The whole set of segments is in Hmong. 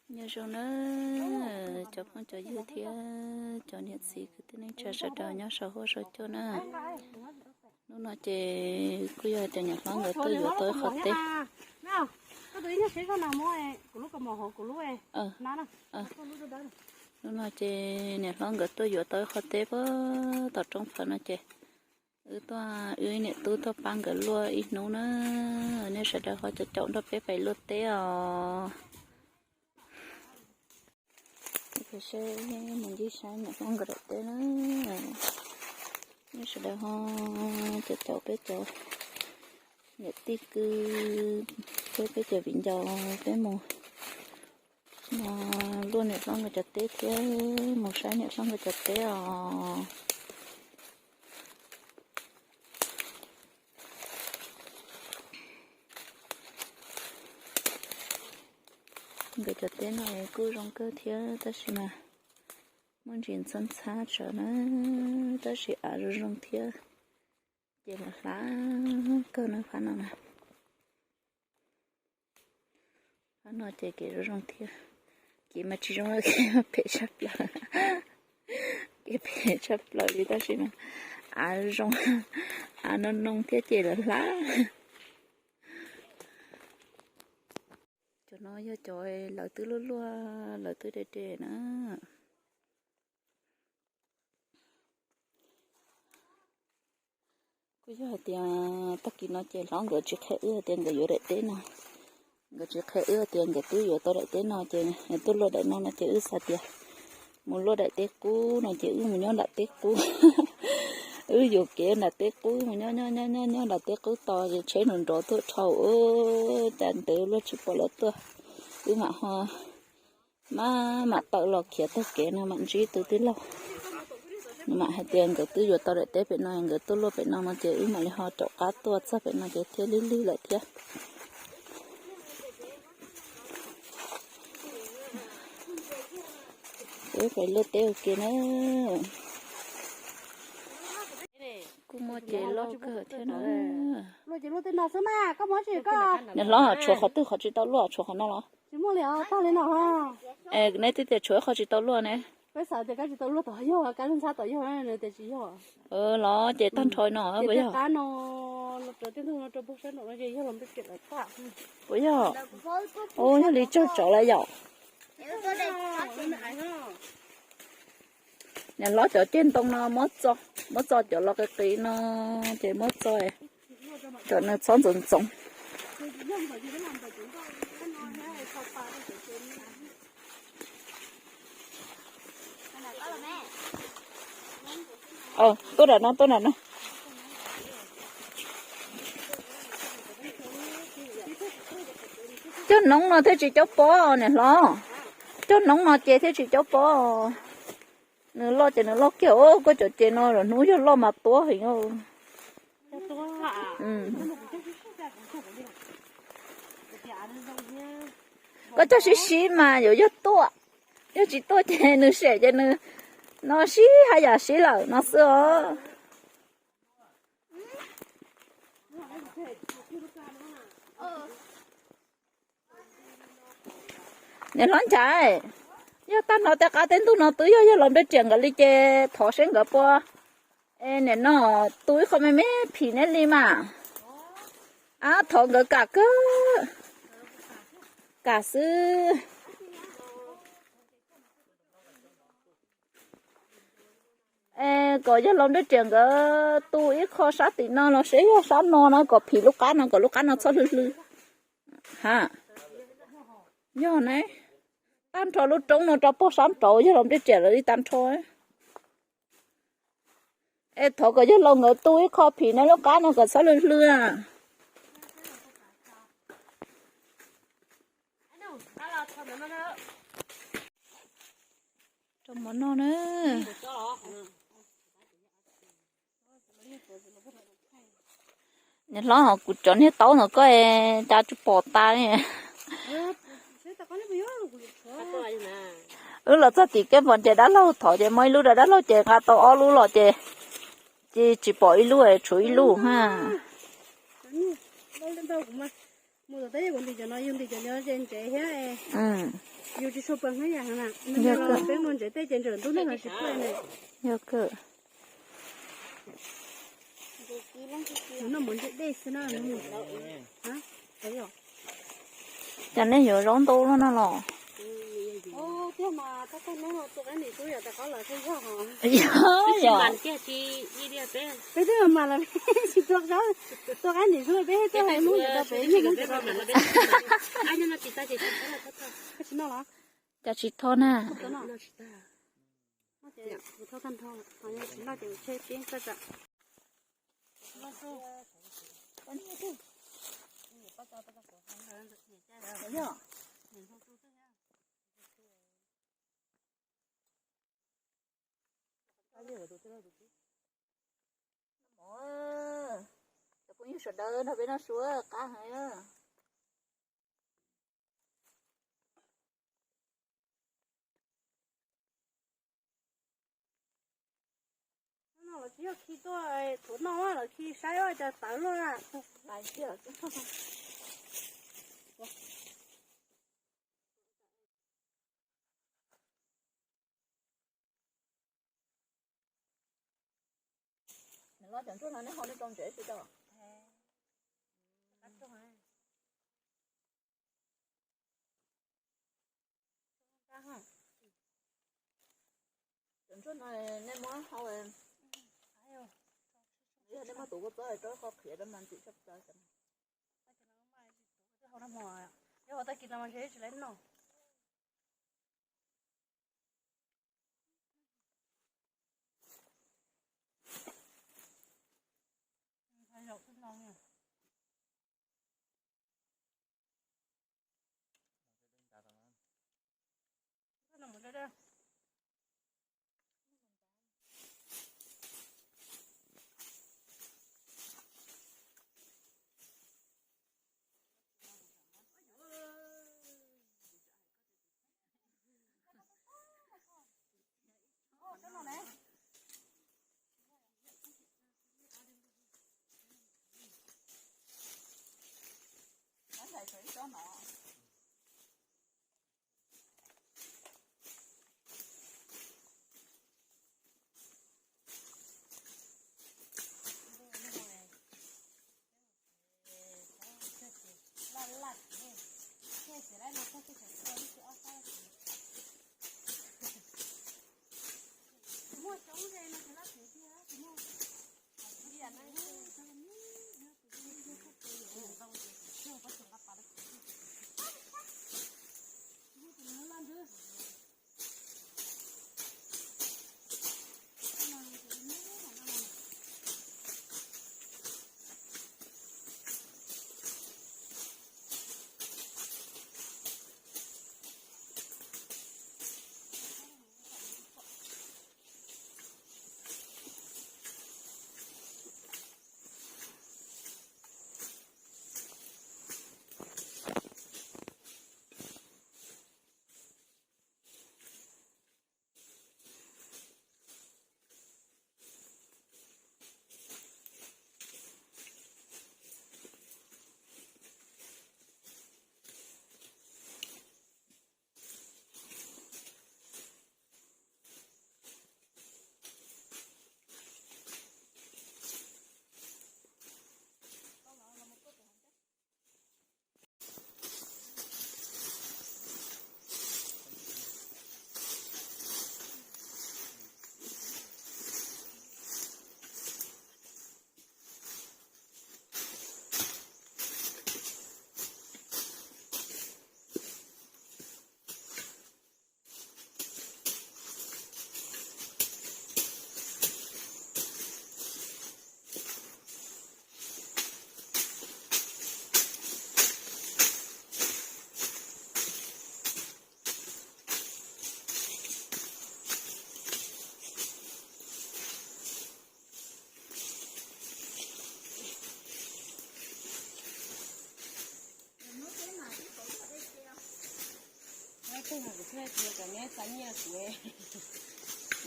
Nyob zoo na, cov phooj cov ywg thiab cov niam txiv kwv tij neej tsa sawv daws nyob saum huab saum cua na. Hnub no ces kuj yog tias niam hlob nkawd tuaj yuav tau ib qho teb. Hnub no ces niam hlob nkawd tuaj yuav tau ib qho teb puag tom roob phawv no ces wb tuaj, wb niam tub tuaj pab nkawd luaj ib hnub na. Nej sawv daws ho caum caum nrog peb pais luaj teb os. Peb mus ncig saib niam hlob nkawd daim teb na. Nej sawv daws ho caum caum peb cov niam tij kwv thiab peb cov viv ncaus, peb mus luaj niam hlob nkawd cov teb thiab mus saib niam hlob nkawd cov teb os. Nkawd cov teb no kuj zoo kawg thiab tab sis mas muaj ntsis ntxhab ntxhab tsawv na, tab sis av zoo zoo thiab. Ces lawv hlav kawg na, phab no na. Phab no ces kev zoo zoo thiab. Kev mas tsis zoo, kev phem tshaj plaws. Kev phem tshaj plaws li tab sis mas av zoo, av no noo thiab ces lawv hlav. Cov no yog cov lawv twb luaj luaj, lawv twb deb deb na. Kuj yog hais tias tag kis no ces hlob nkawd tsis qhia wb hais tias nkawd yuav daim teb no. Nkawd tsis qhia wb hais tias nkawd twb yuav tau daim teb no ces tuaj luaj daim no no ces wb xav tias mus luaj daim teb qub no ces wb mus nyob nram teb qub. Wb yuam kev nram teb qub mus nyob nyob nyob nyob nyob nram teb qub tos ces tsheb nrov nrov tuaj dhau, cas ntev luaj tsis pom lawv tuaj. Wb mam ho mam, mam tawm los khiav taug kev no mam ntsib tus tij laug. Nws mam hais tias nkawd twb yuav tau daim teb pem no, nkawd tuaj luaj pem no no ces wb mam li ho caum qab tuaj txog pem no ces thiaj lig lig lawm thiab. Peb pais luaj teb ua ke na. Kuj muaj ces loj kawg thiab na. Niam hlob, tshuav qhov twg qhov tsis tau luaj, tshuav qhov no los? Es neb twb tias tshuav ib qho tsis tau luaj ne. Los ces tag nrho no puas yog? Puas yog? Ua yog li tsawg tsov lawm yom. Niam hlob cov ceg ntoo no muab txo, muab txo cov los qis qis no ces muab txo kom nws txhob ntxoov ntxoov. Tuaj nram no, tuaj nram no. Cog noob no thiaj tsis caub pob niam hlob. Cog noob no ces thiaj tsis caub pob. Nws loj ces nws loj kiag, koj cov ces no lawm hnub yog loj mas tuab heev. Koj cog sib sib mas yuav yog tuaj, yog tsis tuaj ces nws sem ces nws no sib haj yam sib lawm no xwb os. Niam hlob Nchaiv, yog tag nrho tej qab tej ntug no twb yog yawg laus Npliaj Riam nkawd li ces thov seb nkawd puas, es nim no tu ib qho me me phim neb li mas. Ab, thov nkawd kam kawg, kam xwb. Es kom yawg laus Npliaj Riam nkawd tu ib qho sab tim no los seb yog sab no na, kom phim lub qab no, kom lub qab no txhob hlwb hlwb. Ha, yog ne, tag nrho lub roob no rau puag sab nraud yawg laus Npliaj Riam lawv li tag nrho. Es thov kom yawg laus nkawd tu ib qho phim neb lub qab no kom txhob hlwb hlwb. Rau mov noj na. Niam hlob, ho kuv cov niag taub ntawd koj cas tsis pom tas li. Wb los txog tim keb pos ces dab laug thov ces muaj ib lub rau dab laug ces nqa tau ob lub los ces, ces tsis pom ib lub, tshuav ib lub ha. Yus tsis tshua pom hnub yam na, yog peb mus ntsev tej ces ntsawm ntuj neeg los tsis pom ne. Yog kawg. Noj mov ntse dej xwb na. Cas nej yuav zaub ntau luaj no los? Tiag mas tab tom hnub no tua qab ntim xub yom, tas qab los thiaj yog. Yog yog. Peb twb mas mas los peb tsis tua zaub, tua qab ntim xub peb tuaj mus tau pem niaj hnub. Tsis noj los? Cas tsis tho na? Tsis noj ces tshe peb tag tsam. Cov phooj ywg sawv daws nrog peb noj su qab heev. No los tsis yog khi tuaj thuav noj, los khi saib ua cas tawv luaj. Nws los cov ntsuag no nej hau nej rau ntsev tsis tau? Cov ntsuag no nej muab hau, yog nej muab tuav kua txob rau qhov qhiav rau mas ntxim tshaj plaws. Yog tag kis no mas tsis lawv noj.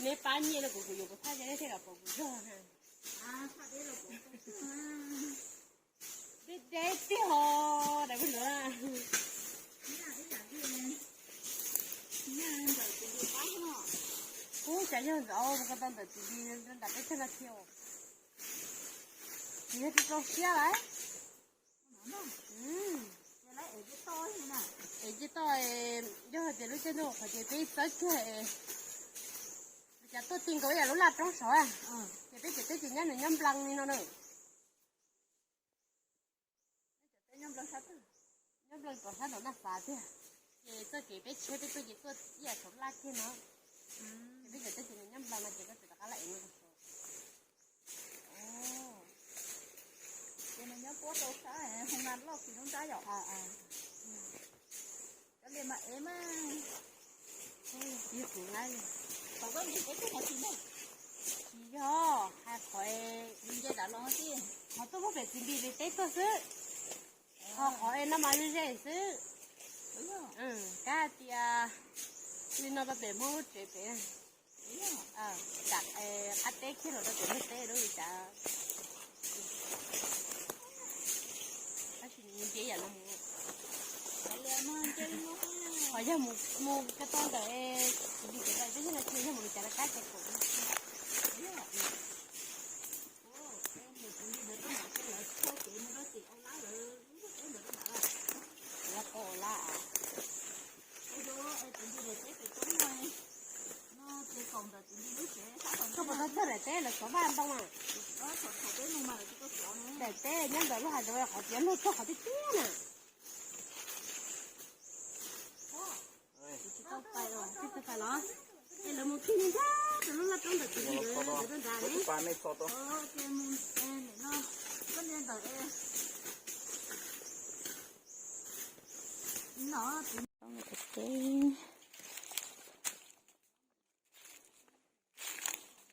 Neb pab nyiaj rau kuv, kuv yuav kuv thaj ces neb thiaj kom pom kuv zog. Deb deb tiag ho, daim paj ntawd. Ub, cas yog ntawd mus ko taw ntawm txiv Npis nram peb txheej no thiab. Tsis yog tsis rau siab lawm. Es cia toj, yog hais tias lub caij ntuj qhov ces peb txawb kiag, cas tuaj ti nkaus ib yam lub laj roob saud, ces peb cov teb ces nyob nws nyob nplees li no na. Nyob nplees tom sab nraud Naj Xav tiag. Ces txoj kev peb tsheb peb tuaj ces tuaj ib yam saum laj kiag no. Ces peb cov teb ces nws nyob nplees no ces koj tsis rov qab laj ev no. Ces nws nyob puab rau sab hoo na loj kis lub nrab yom. Cov liam mas ev mas. Tsis yog, hais qhov nce dam los xwb, qhov tuaj muab pem txiv Npis li teb tuaj xwb. Ho qhov no mas ze ze xwb. Kab tias li no pem Hmoob lub tsev pem, tam qab teb kiag los rau pem Hmoob teb lub li cas. Tab sis nws nce yam no mus, qhov yog mus ko taw ntawm txiv Npis kev lawm twb yog no ces yog mus li cas lawv kab ces kaum. Koj puas tau txog daim teb lawv xov vaj ntoo na? Daim teb nyob ntawm lub hav zoov qhov tias luag txog qhov tiag tiag na. Tsis tau pais os, tsis tau pais los. Es lawv mus kiag li ntag, lub laj roob ntawm tus ntawd ntawd rau nrad ne. Koj li ntawd es no.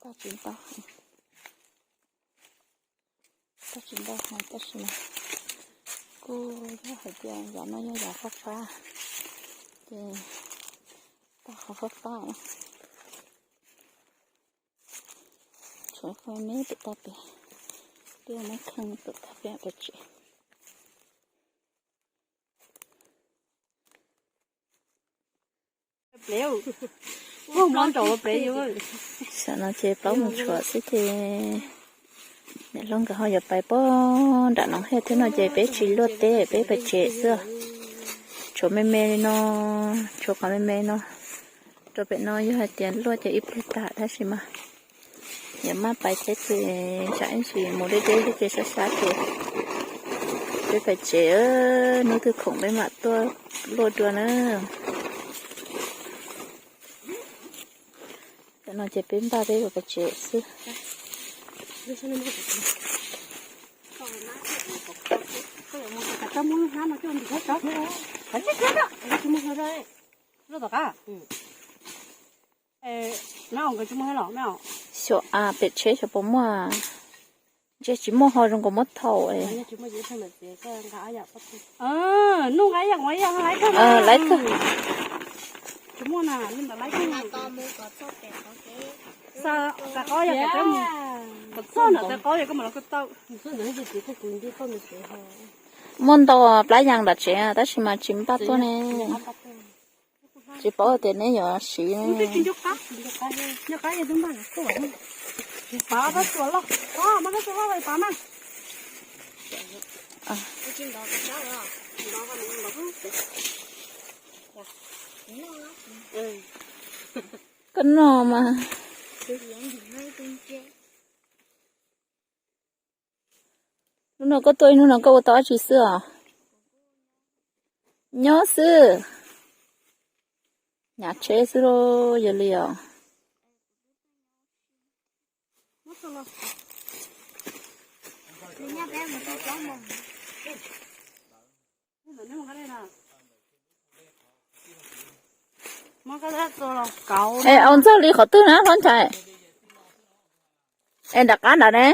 Tau tsis ntau, tau tsis ntau heev tab sis mas kuj yog hais tias yav no yog yav fab fab, ces tau qhov fab fab. Tshuav qhov me pem toj pem, twb muab kheej tus tag pem pem tsev. Tam no ces plaub moos tshuav xwb ces niam hlob nkawd ho yuav pais puag nram no thiab no ces peb tsis luaj teb peb pais tsev xwb. Tshuav me me li no, tshuav qhov me me no. Rau pem no yog hais tias luaj ces ib pliag tag tab sis mas yuav maj pais thiab ces tsam ib ntsis mus deb deb ces sab sab ces peb pais tsev, hnub twg khoom peb mam tuaj luaj dua na. Tam no ces peb npaj peb yuav pais tsev xwb. Xyuas a pem tsheb xyuas puas muaj, ntshe tsis muaj ho zoo nkaus muab thaum. Lawv tug, muaj ntau plab yas nram tsev tab sis mas tsis npaj tuaj ne. Tsis paub tias neb yuav siv. Koj noj mas. Hnub no koj tuaj ib hnub no koj ua tau dab tsi xwb os? Nyob xwb. Hnyav tsheb xwb lauj, yog li os. Es au ntxawg li qhov twg na hlob Nchaiv? Es nram qab nram ne.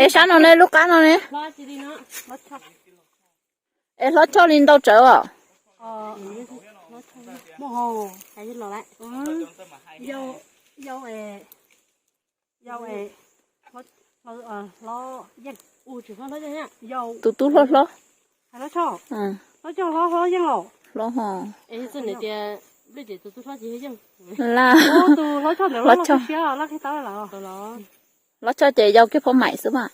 Es sab no ne, lub qab no ne. Es hlob Choj li ntau tsawv os. Yau, yau, yau, Tus tub hlob hlob. Hlob hlob yeej os. Hlob ho. La, hlob choj ces yau kiag phab maim xwb mas.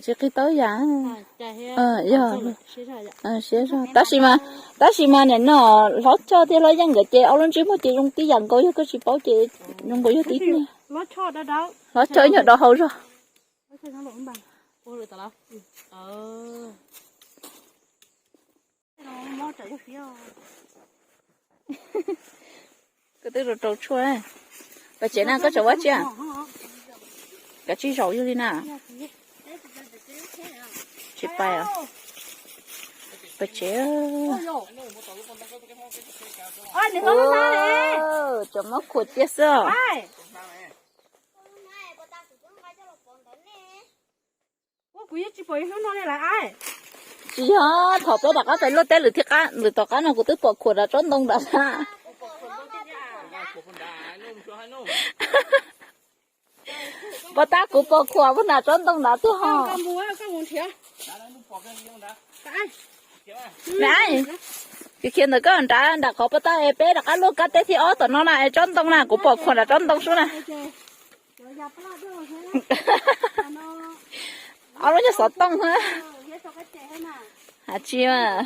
Tsis qhib tau yam. Yog siab zog. Tab sis mas, tab sis mas nim no hlob choj thiab hlob yeej nkawd ces ob lub ntsej muag ces zoo tib yam nkaus, yog koj tsis paub ces zoo nkaus yog tib neeg. Hlob choj ib nyuag do hau zog. Koj twb rau rau tshuaj. Pais tsev na koj tseem ua tsi? Kav tsij zaum yog li na. Tsis pais os. Pais tsev. Cov mob khuam tiag xwb os. Tsis yog, thaum peb rov qab pem luaj teb lwm thiab qab, lwm tom qab no kuv twb pom khuam nram tsob ntoo nrad na. Puas tab kuv pom khuam puag nram tsob ntoo nrad tiag ho. Khiav khiav ntawm koj nrad, nram qhov puas tab es peb rov qab luaj kab teb thib ob tom no na es tsob ntoo na, kuv pom khuam nram tsob ntoo sub na. Ob lub nyuag xov tooj. Has tsis mas,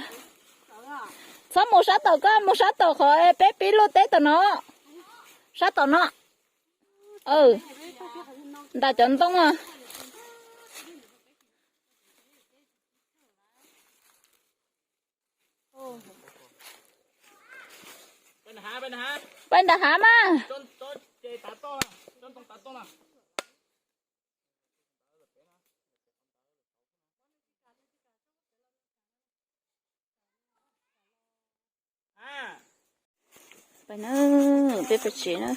txhob mus sab tom, koj mus sab tom qhov peb pib luaj teb tom no, sab tom no. Nram cov ntoo. Pais nram hav mas. Pais na, peb pais tsev na.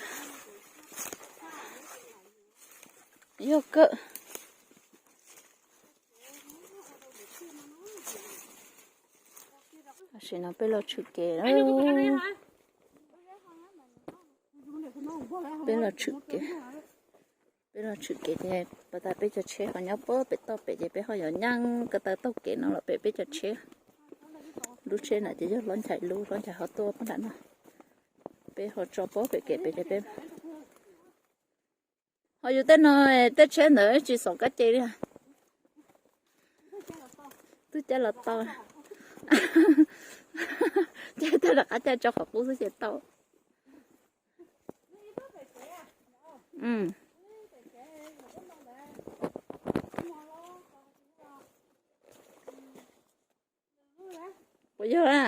Yog kawg. Tam sim no peb los tshwm kev. Peb los tshwm kev. Peb los tshwm kev ces pas tas peb cov tsheb ho nyob puag pem toj pem ces peb ho yuav nyeej ko taw taug kev no los pem peb cov tsheb. Lub tsheb na ces yog hlob Nchaiv lub, hlob Nchaiv ho tuaj puag nram no. Peb ho tso puag pem kev pem ces peb ho yus tej no, tej tsheb ntawd tsis xov kab ce li. Twb caij los tau. Caij tag rov qab caij tso qhov qub xwb ces tau. Puas yog a?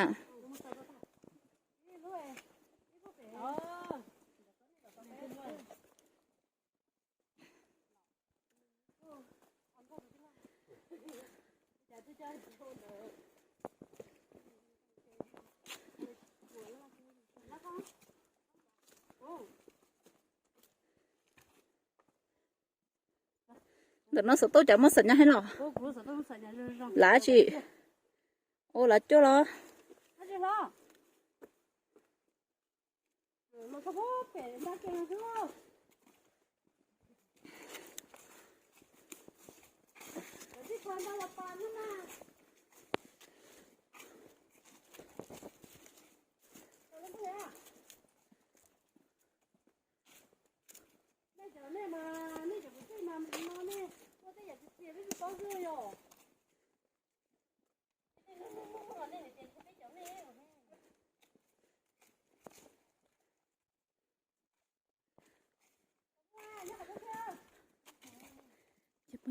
Ntawm no xov tooj cas muaj xam nyas heev los? Lav tsis? Ua lav cuaj los? Cov phooj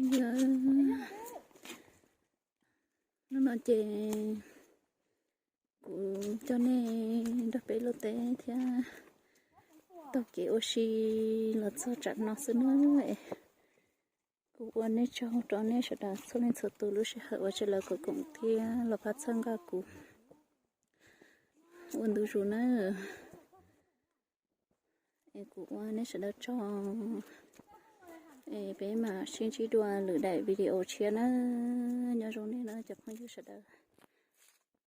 ywg, hnub no ces kuv coj nej nrog peb luaj teb thiab taug kev ua si los txog tsam no xwb na. Kuv ua nej tsaug rau nej sawv daws txhua leej txhua tus lub sij hawm uas sawv daws koom koom thiab los pab txhawb nqa kuv ua ntu zus na. Es kuv ua nej sawv daws tsaug. Es peb mam sib ntsib dua lwm daim video tshiab na. Nyob zoo nej na cov phooj ywg sawv daws.